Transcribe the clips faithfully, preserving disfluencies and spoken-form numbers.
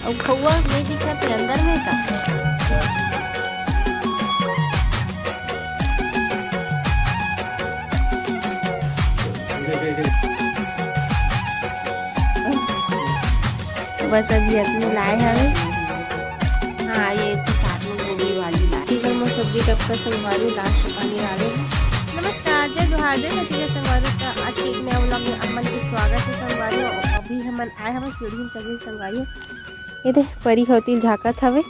अउ खउवा नहीं दिखत हे अंदर में का? बस अभी अतनी लाए हवे। हाँ, ये तो साथ में गोभी वाली लाए। इधर में सब्जी टपका संगवारी, लास्ट पानी डाले। नमस्कार, जय जोहार, जय छत्तीसगढ़ संगवारी। तो आज के एक नया vlog में आप मन के स्वागत हे संगवारी। अउ अभी हमन आए हवन सीढ़ी में चढ़े संगवारी। ये दे परी होती झाकत हवे,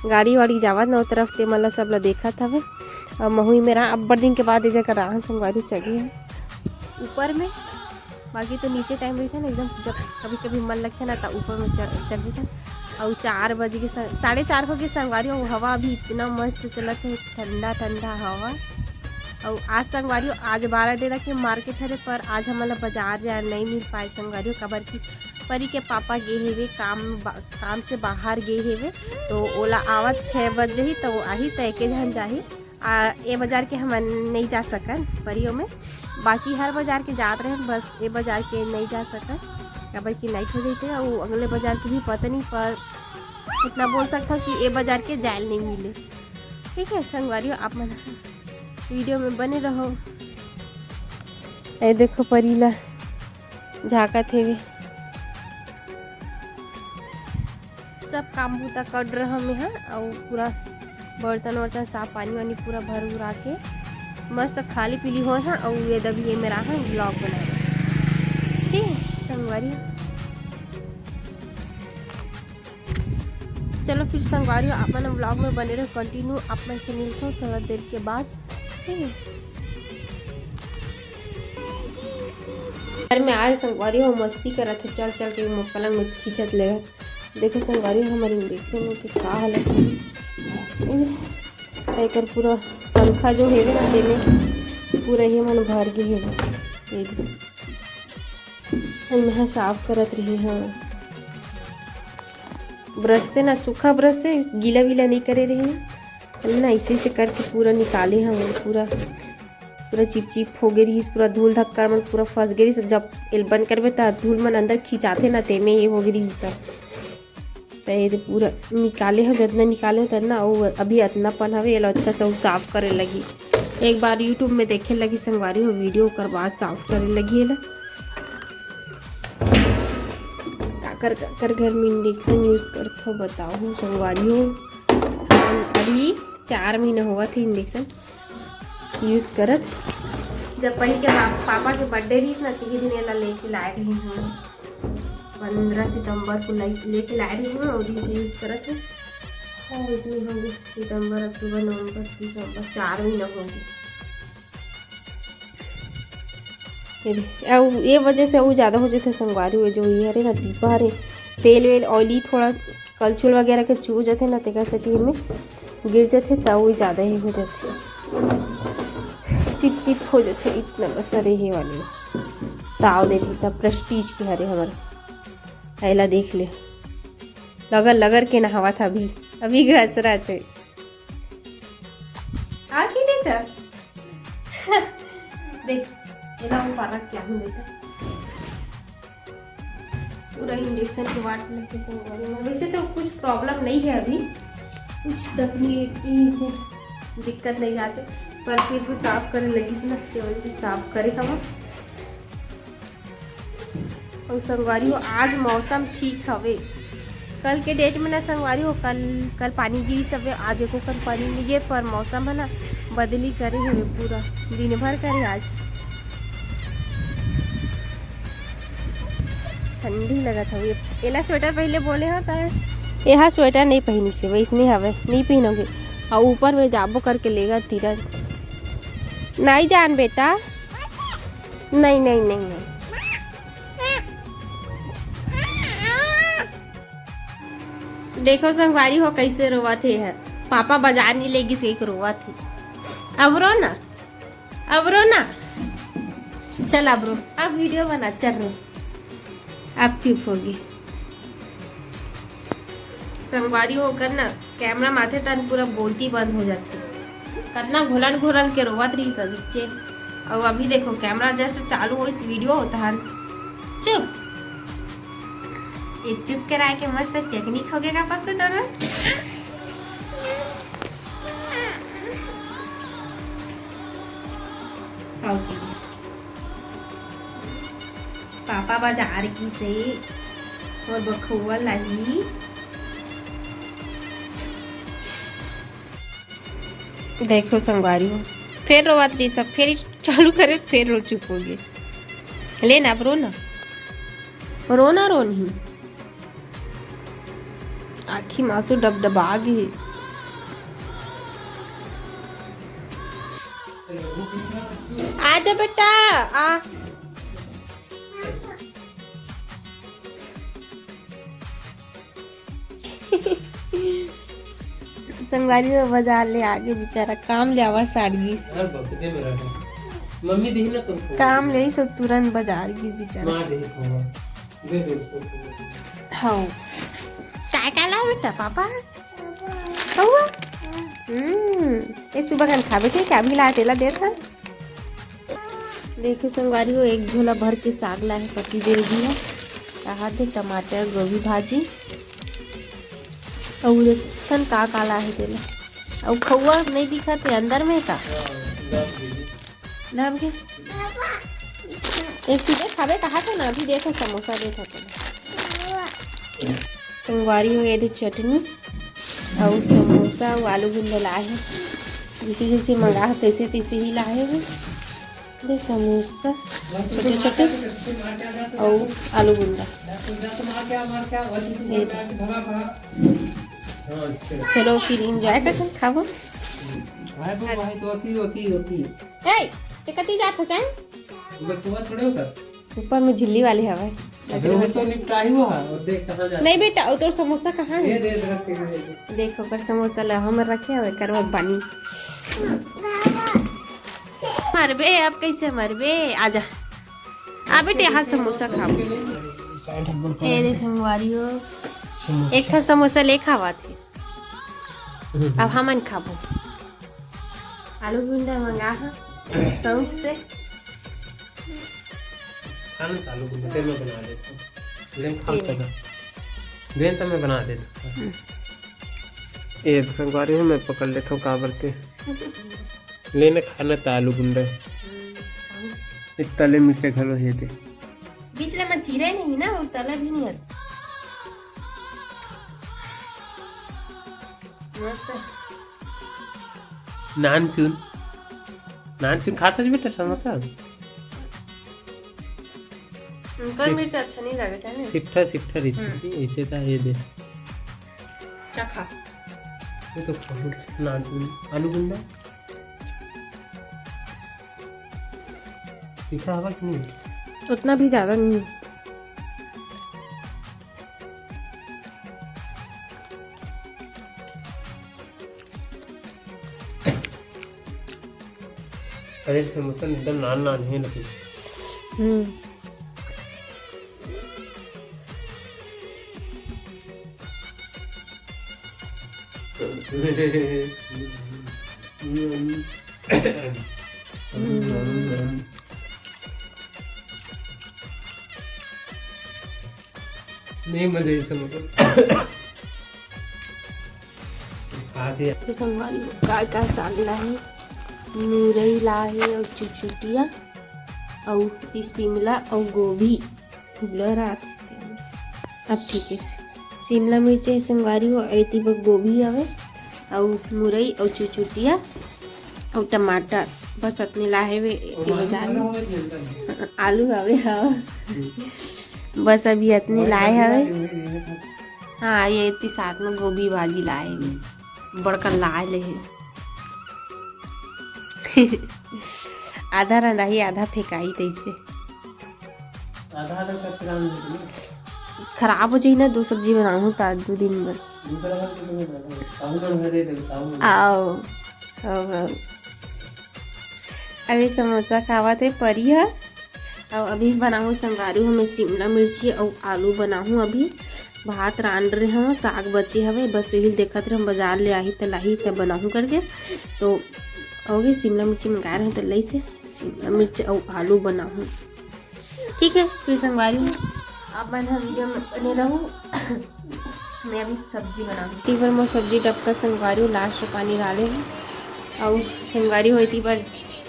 गाड़ी वाड़ी जावत न ओ तरफ, ते मन ला सब ला देखत हवे। अउ महू में रहा, अब्बड़ दिन के बाद ए जगह राहन संगवारी चढ़े हे ऊपर में। बाकी तो नीचे टाइम रहिथे ना एकदम, जब कभी कभी मन लगथे ना त ऊपर में चढ़ चढ़ जथे। अउ चार बजे के स-, साढ़े चार हो गए संगवारी, अउ हवा अभी इतना मस्त चलत हे, ठंडा ठंडा हवा। अउ आज संगवारी, आज बारा डेरा के मार्केट हरे, पर आज हमन ला बाजार जाए नहीं मिल पाए संगवारी, काबर कि परी के पापा गे हेवे काम बा-, काम से बाहर गे हेवे, तो ओला आवत छः बज जही, तो वो आही त एके झन जाही। आ, ए बाजार के हमन नहीं जा सकन परियो में, बाकी हर बाजार के जात रहे, बस ए बाजार के नहीं जा सकन, काबर कि नाइट हो जइते। अउ अगले बाजार के भी पता नहीं, पर इतना बोल सकता कि ए बाजार के जायल नहीं मिले। ठीक है संगवारी, आप मन वीडियो में बने रहो। ए देखो परी ला झाकत हेवे। सब काम बूता कर रहा मैं हा, अउ पूरा बर्तन वर्तन साफ पानी वानी पूरा भर उरा के मस्त खाली पीली होए हा। अउ ये दबी ये मेरा हा vlog बना रहा। ठीक है संगवारी, चलो फिर संगवारी आप मन vlog में बने रहो, कंटिन्यू आप मन से मिलथो थोड़ा देर के बाद। ठीक है, घर में आए संगवारी हो मस्ती करत हे, चल चल के पलंग में खींचत लेगत। देखो संगवारी, हमर इंजेक्शन में के का हालत हे। एकर पूरा पंखा जो हेवे ना, तेमे पूरा ये मन भर गे हेवे। ये देखो। अउ मैं साफ करत रही हूँ ब्रश से ना, सूखा ब्रश से, गीला वीला नहीं करे रही हूँ ना। ऐसे ऐसे करके पूरा निकाले हूँ, पूरा पूरा चिपचिप हो गई रही, पूरा धूल धक्कर मन पूरा फंस गई रही। जब एल बंद करबे त धूल मन अंदर खिंचाथे ना, तेमे ये हो गई रही सब। त ये पूरा निकाले हो, जितना निकाले हो उतना। वो अभी अतना पन हवे, एला अच्छा से वो साफ करे लगी। एक बार YouTube में देखे लगी संगवारी हो वीडियो, ओकर बाद साफ करे लगी एला। काकर काकर घर में इंजेक्शन यूज करथो बताओ संगवारी हो। अभी चार महीना होवत हे इंजेक्शन यूज करत। जब पहले के पा-, पापा के बर्थडे रहीस ना, तिही दिन एला लेके लाए रही हूँ। पंद्रह सितंबर को ले-, लेके लाए रही हूँ और इसे यूज करत हूँ। और इसमें हो गए सितंबर, अक्टूबर, नवंबर, दिसंबर, चार महीना हो गए। ये दे-, अउ ये वजह से अउ ज़्यादा हो जाथे संगवारी, वो जो ये हरे ना टीपा हरे, तेल वेल ऑयली थोड़ा कलछुल वगैरह के चू जाथे ना, तेकर सेती एमे गिर जाथे, त वो ज़्यादा ही हो जाथे, चिप चिप हो जाथे। इतना बस हरे हे वाले ताव देथे, इतना प्रेस्टीज के हरे हमर। एला देख ले, लगर लगर के नहावत अभी, अभी घसरा थे। आ की देख त। देख, एला ऊपर रख के आहूँ बेटा। पूरा इंजेक्शन के वाट लग के संगवारी में। वैसे तो कुछ प्रॉब्लम नहीं है अभी, कुछ तकलीफ यही से दिक्कत नहीं जाते, पर फिर भी साफ करे लगी से ना, केवल भी साफ करे हवा। अउ संगवारी हो, आज मौसम ठीक हवे। कल के डेट में ना संगवारी हो, कल, कल पानी गिरिस हवे, आज एको कन पानी नहीं गिर, पर मौसम है ना बदली करे हवे, पूरा दिन भर करे आज। ठंडी लगत हवे। एला स्वेटर पहले बोले हो त एहा स्वेटर नहीं पहनी से, वैसने हवे, नहीं पहनोगे। अउ ऊपर में जाबो करके लेगा तिरन। नहीं जान बेटा, नहीं, नहीं, नहीं, नहीं। देखो संगवारी हो कैसे रोवत हे, पापा बाजार नहीं ले गिस, एक रोवत हे। अब रो ना, अब रो ना, चल अब रो, अब वीडियो बना, चल रो, अब चुप होगी। संगवारी हो ओकर ना कैमरा माथे तन पूरा बोलती बंद हो जाती, कतना घोलन घोलन के रोवत रही सब बच्चे। और अभी देखो कैमरा जस्ट चालू होइस, वीडियो होत हन, चुप। चुप कराए के मस्त technique हो गया पक्कू तोर। खाओ पी। पापा बाजार गिस हे, मोर बर खोवा लाही। देखो संगवारी हो, फेर रोवत रही सब, फेर चालू करे, फेर रो चुप हो गए। ले ना, अब रो ना, रो ना, रो नहीं। आँखी म आंसू डबडबा गे हे। आजा बेटा, आ। संगवारी हो, बाजार ले आगे बेचारा, काम ले आवा साड़ गिस। यार, बहुत दिन में रहा। मम्मी दी ना तुमको। काम ले ही सब तुरंत बाजार गिस बेचारा। माँ दी खावा। दे दे उसको। हाँ। काय काय लाए बेटा पापा? कौआ? हम्म, ये सुबह कन खाबे के, क्या भी लाए तेला देत हन। देखो संगवारी हो, एक झोला भर के साग लाए हे पति देव जी ह। कहा थे टमाटर, गोभी भाजी। अउ देखन का का लाए हे तेला। अउ खौआ नहीं दिखत हे अंदर में का? दब के। एक चीज खाबे कहा थे ना, अभी देखो समोसा देखो तो। संगवारी हो, ये दे चटनी अउ समोसा अउ आलू गुंडा लाए हे। जैसे जैसे मंगा हे तैसे तैसे ही लाए हे। दे समोसा छोटे छोटे अउ आलू गुंडा। ये दे। चलो फिर enjoy करके खाबो। भाई, भाई, तो होती, होती, होती। ए, ते कति जात हो चाहे? बटुआ थोड़े होता। ऊपर में झिल्ली वाली हवा है। अबे वो तो निपटाही हुआ है, और देख कहाँ जाता नहीं है। बेटा, वो तो समोसा कहाँ है? ये दे, दे, रख के दे दे। देखो, ओकर समोसा ला हम रखे हुए, करवा बानी। मरबे, अब कैसे मरबे? आजा। आ बेटे, यहाँ समोसा खाओ। ए दे संगवारी हो, एक ठा समोसा ले खावा थे। अब हमन खाबो। आलू गुंडा मंगा हा शौक से। खाना चालू कर दे, मैं बना देता हूँ। ले, हम खा ये। तक। दे तो मैं बना देता हूँ। हम्म। ये संगवारी हो, मैं पकड़ लेता हूँ काबर के। लेने खाना था आलू गुंडा। हम्म, समझ। ये तले मिर्चा घलो हे दे। बीच ले मैं चीरे नहीं ना, वो तले भी नहीं है। मस्त। नानचुन, नानचुन खाता जी बेटा समोसा? उनका मिर्च अच्छा नहीं लगे, चाहे नहीं। सिट्ठा, सिट्ठा रहती हम्म। थी, ऐसे था ये दे। चखा। ये तो बहुत नानचुन, आलू गुंडा। तीखा हवा कि नहीं? उतना भी ज्यादा नहीं। अरे, समोसा एकदम नान नान है लेकिन। हम्म। हम्म। नहीं, मजे से मतलब। हाँ, तो तो संगवारी हो, का का साग लाहे, मुरई लाहे अउ चुचुटिया अउ ई शिमला अउ गोभी। Blur आत हे। अब ठीक है। शिमला मिर्च हे संगवारी हो, एती बर गोभी हवे अउ मुरई अउ चुचुटिया अउ टमाटर, बस अतने लाहे वे एती बाजार में। आलू हवे, हाँ। बस अभी अतने लाए हवे। हाँ, ये एती साथ में गोभी भाजी लाए वे, बड़का लाए ले हे। आधा रंधाही, आधा फेंकाही तैसे। आधा आधा करके रांध देते ना। खराब हो जाही ना, दो सब्जी बनाहूँ त दो दिन बर। दूसरा घर के तुम्हें बना दो। साहू मन घर दे दो, साहू मन। आओ, आओ, आओ। अभी समोसा खावत हे परी ह। अउ अभी बनाहूँ संगवारी हो, मैं शिमला मिर्ची अउ आलू बनाहूँ। अभी भात रांध रहे हव, साग बचे हवे, बस यही देखत रहे, हम बाजार ले आही त लाही त बनाहूँ करके। तो होगे, शिमला मिर्ची मंगाए रहे त लइसे शिमला मिर्च अउ आलू बनाहूँ। ठीक है, फिर संगवारी हो, आप मन ह video में बने रहू। मैं अभी सब्जी बनाऊँ। एती बर मोर सब्जी डबका संगवारी हो, last पानी डाले हँव। अउ संगवारी हो एती बर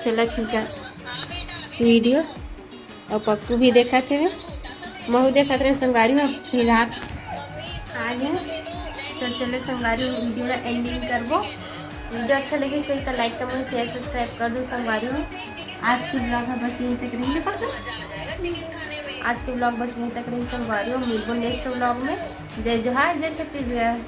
चलत हे का video, अउ पक्कू भी देखत हे, महू देखत रहे संगवारी हो, फिलहाल आ गए। तो चलो संगवारी हो, video ला ending करबो। Video अच्छा लगे तो like, comment, share, subscribe कर दो संगवारी हो। आज के vlog ह बस यहीं तक रही पक्कू। आज के vlog बस यहीं तक रही संगवारी हो। मिलबो next vlog में। जय जोहार, जय छत्तीसगढ़।